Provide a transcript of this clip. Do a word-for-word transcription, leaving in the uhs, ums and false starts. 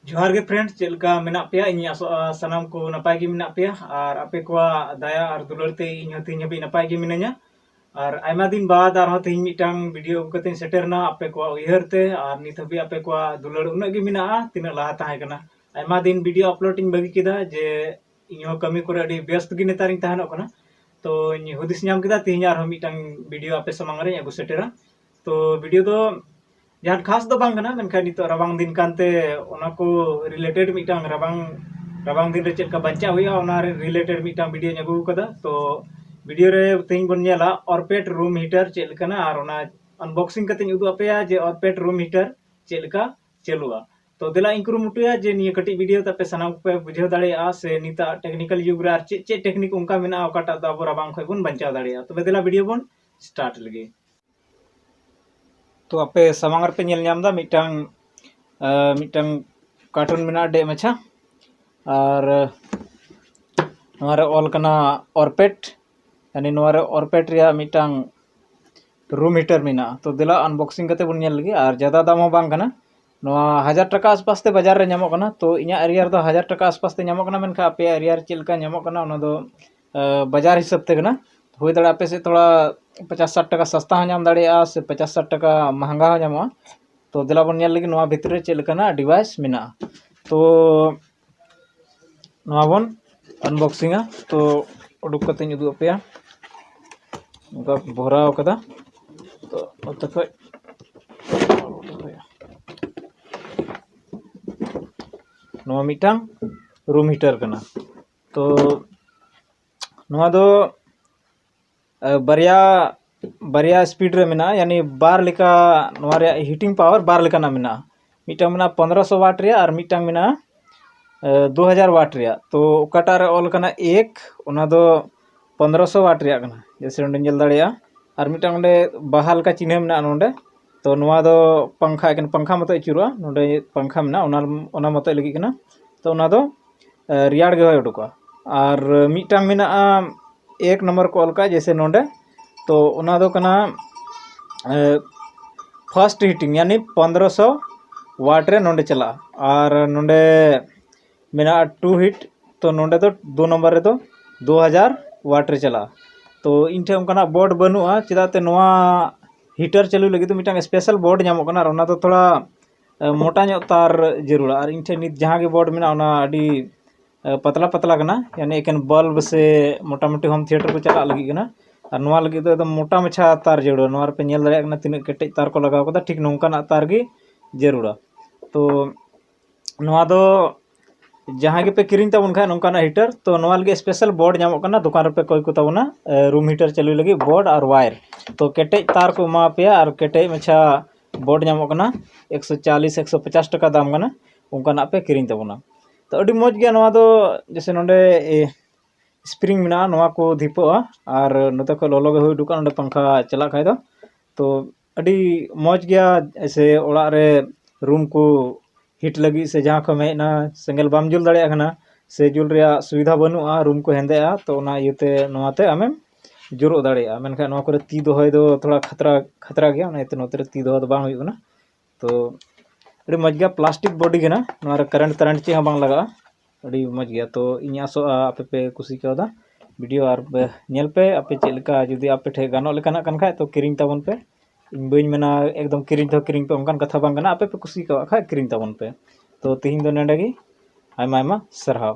ᱡᱚᱦᱟᱨ ᱜᱮ friend, ᱪᱮᱫ ᱞᱮᱠᱟ ᱢᱮᱱᱟᱜ ᱯᱮᱭᱟ? ᱤᱧ ᱟᱥᱚᱜᱼᱟ ᱥᱟᱱᱟᱢ ᱠᱚ ᱱᱟᱯᱟᱭ ᱜᱮ ᱢᱮᱱᱟᱜ ᱯᱮᱭᱟ, ᱟᱨ ᱟᱯᱮ ᱠᱚᱣᱟᱜ ᱫᱟᱭᱟ ᱟᱨ ᱫᱩᱞᱟᱹᱲ ᱛᱮ ᱤᱧ ᱦᱚᱸ ᱛᱮᱦᱮᱧ ᱦᱟᱹᱵᱤᱡ ᱱᱟᱯᱟᱭ ᱜᱮ ᱢᱤᱱᱟᱹᱧᱟ᱾ ᱟᱨ ᱟᱭᱢᱟ ᱫᱤᱱ ᱵᱟᱫ ᱟᱨᱦᱚᱸ ᱛᱮᱦᱮᱧ ᱢᱤᱫᱴᱟᱝ video ᱟᱹᱜᱩ ᱠᱟᱛᱮᱧ ᱥᱮᱴᱮᱨ ᱮᱱᱟ ᱟᱯᱮ ᱠᱚᱣᱟᱜ ᱩᱭᱦᱟᱹᱨ ᱛᱮ, ᱟᱨ ᱱᱤᱛ ᱦᱟᱹᱵᱤᱡ ᱟᱯᱮ ᱠᱚᱣᱟᱜ ᱫᱩᱞᱟᱹᱲ ᱩᱱᱟᱹᱜ ᱜᱮ ᱢᱮᱱᱟᱜᱼᱟ ᱛᱤᱱᱟᱹᱜ ᱞᱟᱦᱟ ᱛᱟᱦᱮᱸ ᱠᱟᱱᱟ᱾ ᱟᱭᱢᱟ ᱫᱤᱱ video upload ᱤᱧ ᱵᱟᱹᱜᱤ ᱠᱮᱫᱟ, ᱡᱮ ᱤᱧ ᱦᱚᱸ ᱠᱟᱹᱢᱤ ᱠᱚᱨᱮ ᱟᱹᱰᱤ ᱵᱮᱥᱛ ᱜᱮ ᱱᱮᱛᱟᱨᱤᱧ ᱛᱟᱦᱮᱱᱚᱜ ᱠᱟᱱᱟ᱾ ᱛᱚᱧ ᱦᱩᱫᱤᱥ ᱧᱟᱢ ᱠᱮᱫᱟ ᱛᱮᱦᱮᱧ ᱟᱨᱦᱚᱸ ᱢᱤᱫᱴᱟᱝ video ᱟᱯᱮ ᱥᱟᱢᱟᱝ ᱨᱮᱧ ᱟᱹᱜᱩ ᱥᱮᱴᱮᱨᱟ᱾ ᱛᱚ video ᱫᱚ ᱡᱟᱦᱟᱱ ᱠᱷᱟᱥ ᱫᱚ ᱵᱟᱝ ᱠᱟᱱᱟ, ᱢᱮᱱᱠᱷᱟᱱ ᱱᱤᱛᱚᱜ ᱨᱟᱵᱟᱝ ᱫᱤᱱ ᱠᱟᱱᱛᱮ ᱚᱱᱟ ᱠᱚ related ᱢᱤᱫᱴᱟᱝ ᱨᱟᱵᱟᱝ, ᱨᱟᱵᱟᱝ ᱫᱤᱱ ᱨᱮ ᱪᱮᱫ ᱞᱮᱠᱟ ᱵᱟᱧᱪᱟᱜ ᱦᱩᱭᱩᱜᱼᱟ, ᱚᱱᱟ ᱨᱮ related ᱢᱤᱫᱴᱟᱝ videoᱧ ᱟᱹᱜᱩ ᱟᱠᱟᱫᱟ᱾ ᱛᱚ video ᱨᱮ ᱛᱮᱦᱮᱧ ᱵᱚᱱ ᱧᱮᱞᱟ ᱚᱨᱯᱮᱴ room heater ᱪᱮᱫ ᱞᱮᱠᱟᱱᱟ ᱟᱨ ᱚᱱᱟ unboxing ᱠᱟᱛᱮᱧ ᱩᱫᱩᱜ ᱟᱯᱮᱭᱟ ᱡᱮ ᱚᱨᱯᱮᱴ room heater ᱪᱮᱫ ᱞᱮᱠᱟ ᱪᱟᱹᱞᱩᱜᱼᱟ᱾ ᱛᱚ ᱫᱮᱞᱟ ᱤᱧ ᱠᱩᱨᱩᱢᱩᱴᱩᱭᱟ ᱡᱮ ᱱᱤᱭᱟᱹ ᱠᱟᱹᱴᱤᱡ video ᱛᱮ ᱟᱯᱮ ᱥᱟᱱᱟᱢ ᱠᱚᱯᱮ ᱵᱩᱡᱷᱟᱹᱣ ᱫᱟᱲᱮᱭᱟᱜᱼᱟ ᱥᱮ ᱱᱤᱛᱟᱜ technical ᱡᱩᱜᱽ ᱨᱮ ᱟᱨ ᱪᱮᱫ ᱪᱮᱫ technique ᱚᱱᱠᱟ ᱢᱮᱱᱟᱜᱼᱟ ᱚᱠᱟᱴᱟᱜ ᱫᱚ ᱟᱵᱚ ᱨᱟᱵᱟᱝ ᱠᱷᱚᱱ ᱵᱚᱱ ᱵᱟᱧᱪᱟᱣ ᱫᱟᱲᱮᱭᱟᱜᱼᱟ᱾ ᱛᱚᱵᱮ ᱫᱮᱞᱟ video ᱵᱚᱱ start ᱞᱮᱜᱮ᱾ ᱛᱚ ᱟᱯᱮ ᱥᱟᱢᱟᱝ ᱨᱮᱯᱮ ᱧᱮᱞ ᱧᱟᱢ ᱮᱫᱟ ᱢᱤᱫᱴᱟᱝ, ᱟᱸ, ᱢᱤᱫᱴᱟᱝ carton ᱢᱮᱱᱟᱜᱼᱟ ᱰᱮᱡ ᱢᱟᱪᱷᱟ, ᱟᱨ ᱱᱚᱣᱟ ᱨᱮ ᱚᱞ ᱠᱟᱱᱟ ᱚᱨᱯᱮᱴ, ᱭᱟᱱᱤ ᱱᱚᱣᱟ ᱨᱮ ᱚᱨᱯᱮᱴ ᱨᱮᱭᱟᱜ ᱢᱤᱫᱴᱟᱝ room heater ᱢᱮᱱᱟᱜᱼᱟ᱾ ᱛᱚ ᱫᱮᱞᱟ unboxing ᱠᱟᱛᱮ ᱵᱚᱱ ᱧᱮᱞ ᱞᱮᱜᱮ᱾ ᱟᱨ ᱡᱟᱫᱟ ᱫᱟᱢ ᱦᱚᱸ ᱵᱟᱝ ᱠᱟᱱᱟ, ᱱᱚᱣᱟ ᱦᱟᱡᱟᱨ ᱴᱟᱠᱟ ᱟᱥᱯᱟᱥ ᱛᱮ ᱵᱟᱡᱟᱨ ᱨᱮ ᱧᱟᱢᱚᱜ ᱠᱟᱱᱟ᱾ ᱛᱚ ᱤᱧᱟᱹᱜ area ᱨᱮᱫᱚ ᱦᱟᱡᱟᱨ ᱴᱟᱠᱟ ᱟᱥᱯᱟᱥ ᱛᱮ ᱧᱟᱢᱚᱜ ᱠᱟᱱᱟ, ᱢᱮᱱᱠᱷᱟᱱ ᱟᱯᱮᱭᱟᱜ area ᱨᱮ ᱪᱮᱫ ᱞᱮᱠᱟ ᱧᱟᱢᱚᱜ ᱠᱟᱱᱟ ᱚᱱᱟ ᱫᱚ, ᱟᱸ, ᱵᱟᱡᱟᱨ ᱦᱤᱥᱟᱹᱵ ᱛᱮ ᱠᱟᱱᱟ᱾ ᱦᱩᱭ ᱫᱟᱲᱮᱭᱟᱜᱼᱟ ᱟᱯᱮ ᱥᱮᱫ ᱛᱷᱚᱲᱟ ᱯᱚᱪᱟᱥ ᱥᱟᱴ ᱴᱟᱠᱟ ᱥᱟᱥᱛᱟ ᱦᱚᱸ ᱧᱟᱢ ᱫᱟᱲᱮᱭᱟᱜᱼᱟ ᱥᱮ ᱯᱚᱪᱟᱥ ᱥᱟᱴ ᱴᱟᱠᱟ ᱢᱟᱦᱟᱝᱜᱟ ᱦᱚᱸ ᱧᱟᱢᱚᱜᱼᱟ᱾ ᱛᱚ ᱫᱮᱞᱟ ᱵᱚᱱ ᱧᱮᱞ ᱞᱮᱜᱮ ᱱᱚᱣᱟ ᱵᱷᱤᱛᱨᱤ ᱨᱮ ᱪᱮᱫ ᱞᱮᱠᱟᱱᱟᱜ device ᱢᱮᱱᱟᱜᱼᱟ᱾ ᱛᱚ ᱱᱚᱣᱟ ᱵᱚᱱ unboxingᱟ᱾ ᱛᱚ ᱩᱰᱩᱠ ᱠᱟᱛᱮᱧ ᱩᱫᱩᱜ ᱟᱯᱮᱭᱟ᱾ ᱱᱚᱝᱠᱟ ᱵᱷᱚᱨᱟᱣ ᱠᱟᱫᱟ᱾ ᱛᱚ ᱱᱚᱛᱮ ᱠᱷᱚᱡ ᱱᱚᱣᱟ ᱢᱤᱫᱴᱟᱝ room heater ᱠᱟᱱᱟ᱾ ᱛᱚ ᱱᱚᱣᱟ ᱫᱚ, ᱟᱸ, ᱵᱟᱨᱭᱟ, ᱵᱟᱨᱭᱟ speed ᱨᱮ ᱢᱮᱱᱟᱜᱼᱟ, ᱭᱟᱱᱤ ᱵᱟᱨ ᱞᱮᱠᱟ ᱱᱚᱣᱟ ᱨᱮᱭᱟᱜ heating power ᱵᱟᱨ ᱞᱮᱠᱟᱱᱟᱜ ᱢᱮᱱᱟᱜᱼᱟ᱾ ᱢᱤᱫᱴᱟᱝ ᱢᱮᱱᱟᱜᱼᱟ ᱯᱚᱱᱨᱚᱥᱚ watt ᱨᱮᱭᱟᱜ ᱟᱨ ᱢᱤᱫᱴᱟᱝ ᱢᱮᱱᱟᱜᱼᱟ, ᱟᱸ, ᱫᱩ ᱦᱟᱡᱟᱨ watt ᱨᱮᱭᱟᱜ᱾ ᱛᱚ ᱚᱠᱟᱴᱟᱜ ᱨᱮ ᱚᱞ ᱠᱟᱱᱟ ᱮᱠ, ᱚᱱᱟ ᱫᱚ ᱯᱚᱱᱨᱚᱥᱚ watt ᱨᱮᱭᱟᱜ ᱠᱟᱱᱟ, ᱡᱮᱭᱥᱮ ᱱᱚᱸᱰᱮ ᱧᱮᱞ ᱫᱟᱲᱮᱭᱟᱜᱼᱟ᱾ ᱟᱨ ᱢᱤᱫᱴᱟᱝ ᱚᱸᱰᱮ ᱵᱟᱦᱟ ᱞᱮᱠᱟ ᱪᱤᱱᱦᱟᱹ ᱢᱮᱱᱟᱜᱼᱟ ᱱᱚᱸᱰᱮ᱾ ᱛᱚ ᱱᱚᱣᱟ ᱫᱚ ᱯᱟᱝᱠᱷᱟ, ᱮᱠᱮᱱ ᱯᱟᱝᱠᱷᱟ ᱢᱚᱛᱚ ᱟᱹᱪᱩᱨᱚᱜᱼᱟ, ᱱᱚᱸᱰᱮ ᱯᱟᱝᱠᱷᱟ ᱢᱮᱱᱟᱜᱼᱟ, ᱚᱱᱟ, ᱚᱱᱟ ᱢᱚᱛᱚᱡ ᱞᱟᱹᱜᱤᱫ ᱠᱟᱱᱟ᱾ ᱛᱚ ᱚᱱᱟ ᱫᱚ, ᱟᱸ, ᱨᱮᱭᱟᱲ ᱜᱮ ᱦᱚᱭ ᱩᱰᱩᱠᱚᱜᱼᱟ᱾ ᱟᱨ ᱢᱤᱫᱴᱟᱝ ᱢᱮᱱᱟᱜᱼᱟ ᱮᱠ ᱱᱚᱢᱵᱚᱨ ᱠᱚ ᱚᱞ ᱠᱟᱜᱼᱟ, ᱡᱮᱭᱥᱮ ᱱᱚᱸᱰᱮ᱾ ᱛᱚ ᱚᱱᱟ ᱫᱚ ᱠᱟᱱᱟ, ᱟᱸ, fast heating, ᱭᱟᱱᱤ ᱯᱚᱱᱨᱚᱥᱚ ᱣᱟᱴ ᱨᱮ ᱱᱚᱰᱮ ᱪᱟᱞᱟᱜᱼᱟ᱾ ᱟᱨ ᱱᱚᱰᱮ ᱢᱮᱱᱟᱜᱼᱟ ᱴᱩ ᱦᱤᱴ, ᱛᱚ ᱱᱚᱰᱮ ᱫᱚ ᱫᱩ ᱱᱚᱢᱵᱚᱨ ᱨᱮᱫᱚ ᱫᱩ ᱦᱟᱡᱟᱨ ᱣᱟᱴ ᱨᱮ ᱪᱟᱞᱟᱜᱼᱟ᱾ ᱛᱚ ᱤᱧ ᱴᱷᱮᱱ ᱚᱱᱠᱟᱱᱟᱜ ᱵᱳᱨᱰ ᱵᱟᱹᱱᱩᱜᱼᱟ, ᱪᱮᱫᱟᱜ ᱛᱮ ᱱᱚᱣᱟ ᱦᱤᱴᱟᱨ ᱪᱟᱹᱞᱩ ᱞᱟᱹᱜᱤᱫ ᱫᱚ ᱢᱤᱫᱴᱟᱝ ᱥᱯᱮᱥᱟᱞ ᱵᱳᱨᱰ ᱧᱟᱢᱚᱜ ᱠᱟᱱᱟ, ᱟᱨ ᱚᱱᱟ ᱫᱚ ᱛᱷᱚᱲᱟ ᱮ, ᱢᱚᱴᱟ ᱧᱚᱜ ᱛᱟᱨ ᱡᱟᱹᱨᱩᱲᱟ᱾ ᱟᱨ ᱤᱧ ᱴᱷᱮᱱ ᱱᱤᱛ ᱡᱟᱦᱟᱸ ᱜᱮ ᱵᱳᱨᱰ ᱢᱮᱱᱟᱜᱼᱟ, ᱚᱱᱟ ᱟᱹᱰᱤ ᱮ, ᱯᱟᱛᱞᱟ ᱯᱟᱛᱞᱟ ᱠᱟᱱᱟ, ᱭᱟᱱᱤ ᱮᱠᱮᱱ ᱵᱟᱞᱵ ᱥᱮ ᱢᱚᱴᱟᱢᱩᱴᱤ ᱦᱳᱢ ᱛᱷᱤᱭᱮᱴᱟᱨ ᱠᱚ ᱪᱟᱞᱟᱜ ᱞᱟᱹᱜᱤᱫ ᱠᱟᱱᱟ᱾ ᱟᱨ ᱱᱚᱣᱟ ᱞᱟᱹᱜᱤᱫ ᱫᱚ ᱮᱠᱫᱚᱢ ᱢᱚᱴᱟ ᱢᱟᱪᱷᱟ ᱛᱟᱨ ᱡᱟᱹᱨᱩᱲᱟ᱾ ᱱᱚᱣᱟ ᱨᱮᱯᱮ ᱧᱮᱞ ᱫᱟᱲᱮᱭᱟᱜ ᱠᱟᱱᱟ ᱛᱤᱱᱟᱹᱜ ᱠᱮᱴᱮᱡ ᱛᱟᱨ ᱠᱚ ᱞᱟᱜᱟᱣ ᱠᱟᱫᱟ, ᱴᱷᱤᱠ ᱱᱚᱝᱠᱟᱱᱟᱜ ᱛᱟᱨ ᱜᱮ ᱡᱟᱹᱨᱩᱲᱟ᱾ ᱛᱚ ᱱᱚᱣᱟ ᱫᱚ ᱡᱟᱦᱟᱸᱭ ᱜᱮᱯᱮ ᱠᱤᱨᱤᱧ ᱛᱟᱵᱚᱱ ᱠᱷᱟᱱ ᱱᱚᱝᱠᱟᱱᱟᱜ ᱦᱤᱴᱟᱨ, ᱛᱚ ᱱᱚᱣᱟ ᱞᱟᱹᱜᱤᱫ ᱥᱯᱮᱥᱟᱞ ᱵᱳᱨᱰ ᱧᱟᱢᱚᱜ ᱠᱟᱱᱟ ᱫᱚᱠᱟᱱ ᱨᱮᱯᱮ ᱠᱚᱭ ᱠᱚ ᱛᱟᱵᱚᱱᱟ, ᱮ, ᱨᱩᱢ ᱦᱤᱴᱟᱨ ᱪᱟᱹᱞᱩᱭ ᱞᱟᱹᱜᱤᱫ ᱵᱳᱨᱰ ᱟᱨ ᱣᱟᱭᱟᱨ᱾ ᱛᱚ ᱠᱮᱴᱮᱡ ᱛᱟᱨ ᱠᱚ ᱮᱢᱟ ᱯᱮᱭᱟ ᱟᱨ ᱠᱮᱴᱮᱡ ᱢᱟᱪᱷᱟ ᱵᱳᱨᱰ ᱧᱟᱢᱚᱜ ᱠᱟᱱᱟ, ᱮᱠᱥᱚ ᱪᱟᱞᱤᱥ ᱮᱠᱥᱚ ᱯᱚᱪᱟᱥ ᱴᱟᱠᱟ ᱫᱟᱢ ᱠᱟᱱᱟ, ᱚᱱᱠᱟᱱᱟᱜ ᱯᱮ ᱠᱤᱨᱤᱧ ᱛᱟᱵᱚᱱᱟ᱾ ᱛᱚ ᱟᱹᱰᱤ ᱢᱚᱡᱽ ᱜᱮᱭᱟ ᱱᱚᱣᱟ ᱫᱚ, ᱡᱮᱭᱥᱮ ᱱᱚᱰᱮ ᱮ, ᱥᱯᱨᱤᱝ ᱢᱮᱱᱟᱜᱼᱟ, ᱱᱚᱣᱟ ᱠᱚ ᱫᱷᱤᱯᱟᱹᱜᱼᱟ ᱟᱨ ᱱᱚᱛᱮ ᱠᱷᱚᱱ ᱞᱚᱞᱚ ᱜᱮ ᱦᱩᱭ ᱩᱰᱩᱠᱚᱜᱼᱟ ᱱᱚᱰᱮ ᱯᱟᱝᱠᱷᱟ ᱪᱟᱞᱟᱜ ᱠᱷᱟᱡ ᱫᱚ᱾ ᱛᱚ ᱟᱹᱰᱤ ᱢᱚᱡᱽ ᱜᱮᱭᱟ, ᱥᱮ ᱚᱲᱟᱜ ᱨᱮ ᱨᱩᱢ ᱠᱚ ᱦᱤᱴ ᱞᱟᱹᱜᱤᱫ ᱥᱮ ᱡᱟᱦᱟᱸ ᱠᱷᱚᱱ ᱦᱮᱡ ᱮᱱᱟ ᱥᱮᱸᱜᱮᱞ ᱵᱟᱢ ᱡᱩᱞ ᱫᱟᱲᱮᱭᱟᱜ ᱠᱟᱱᱟ, ᱥᱮ ᱡᱩᱞ ᱨᱮᱭᱟᱜ ᱥᱩᱵᱤᱫᱷᱟ ᱵᱟᱹᱱᱩᱜᱼᱟ, ᱨᱩᱢ ᱠᱚ ᱦᱮᱸᱫᱮᱜᱼᱟ, ᱛᱚ ᱚᱱᱟ ᱤᱭᱟᱹᱛᱮ ᱱᱚᱣᱟᱛᱮ ᱟᱢᱮᱢ ᱡᱩᱨᱚᱜ ᱫᱟᱲᱮᱭᱟᱜᱼᱟ᱾ ᱢᱮᱱᱠᱷᱟᱱ ᱱᱚᱣᱟ ᱠᱚᱨᱮ ᱛᱤ ᱫᱚᱦᱚᱭ ᱫᱚ ᱛᱷᱚᱲᱟ ᱠᱷᱟᱛᱨᱟ ᱠᱷᱟᱛᱨᱟ ᱜᱮᱭᱟ, ᱚᱱᱟ ᱤᱭᱟᱹᱛᱮ ᱱᱚᱛᱮ ᱨᱮ ᱛᱤ ᱫᱚᱦᱚ ᱫᱚ ᱵᱟᱝ ᱦᱩᱭᱩᱜ ᱠᱟᱱᱟ᱾ ᱛᱚ ᱟᱹᱰᱤ ᱢᱚᱡᱽ ᱜᱮᱭᱟ, ᱯᱞᱟᱥᱴᱤᱠ ᱵᱚᱰᱤ ᱠᱟᱱᱟ, ᱱᱚᱣᱟ ᱨᱮ ᱠᱟᱨᱮᱱᱴ ᱛᱟᱨᱮᱱᱴ ᱪᱮᱫ ᱦᱚᱸ ᱵᱟᱝ ᱞᱟᱜᱟᱜᱼᱟ᱾ ᱟᱹᱰᱤ ᱢᱚᱡᱽ ᱜᱮᱭᱟ᱾ ᱛᱚ ᱤᱧ ᱟᱥᱚᱜᱼᱟ ᱟᱯᱮ ᱯᱮ ᱠᱩᱥᱤ ᱠᱟᱣᱫᱟ ᱵᱷᱤᱰᱤᱭᱳ, ᱟᱨ ᱯᱮ ᱧᱮᱞ ᱯᱮ ᱟᱯᱮ ᱪᱮᱫ ᱞᱮᱠᱟ, ᱡᱩᱫᱤ ᱟᱯᱮ ᱴᱷᱮᱱ ᱜᱟᱱᱚᱜ ᱞᱮᱠᱟᱱᱟᱜ ᱠᱟᱱ ᱠᱷᱟᱡ ᱛᱚ ᱠᱤᱨᱤᱧ ᱛᱟᱵᱚᱱ ᱯᱮ᱾ ᱤᱧ ᱵᱟᱹᱧ ᱢᱮᱱᱟ ᱮᱠᱫᱚᱢ ᱠᱤᱨᱤᱧ ᱛᱮᱦᱚᱸ ᱠᱤᱨᱤᱧ ᱯᱮ, ᱚᱱᱠᱟᱱ ᱠᱟᱛᱷᱟ ᱵᱟᱝ ᱠᱟᱱᱟ᱾ ᱟᱯᱮ ᱯᱮ ᱠᱩᱥᱤ ᱠᱟᱣᱟᱜ ᱠᱷᱟᱡ ᱠᱤᱨᱤᱧ ᱛᱟᱵᱚᱱ ᱯᱮ᱾ ᱛᱚ ᱛᱤᱦᱤᱧ ᱫᱚ ᱱᱚᱸᱰᱮ ᱜᱮ, ᱟᱭᱢᱟ ᱟᱭᱢᱟ ᱥᱟᱨᱦᱟᱣ᱾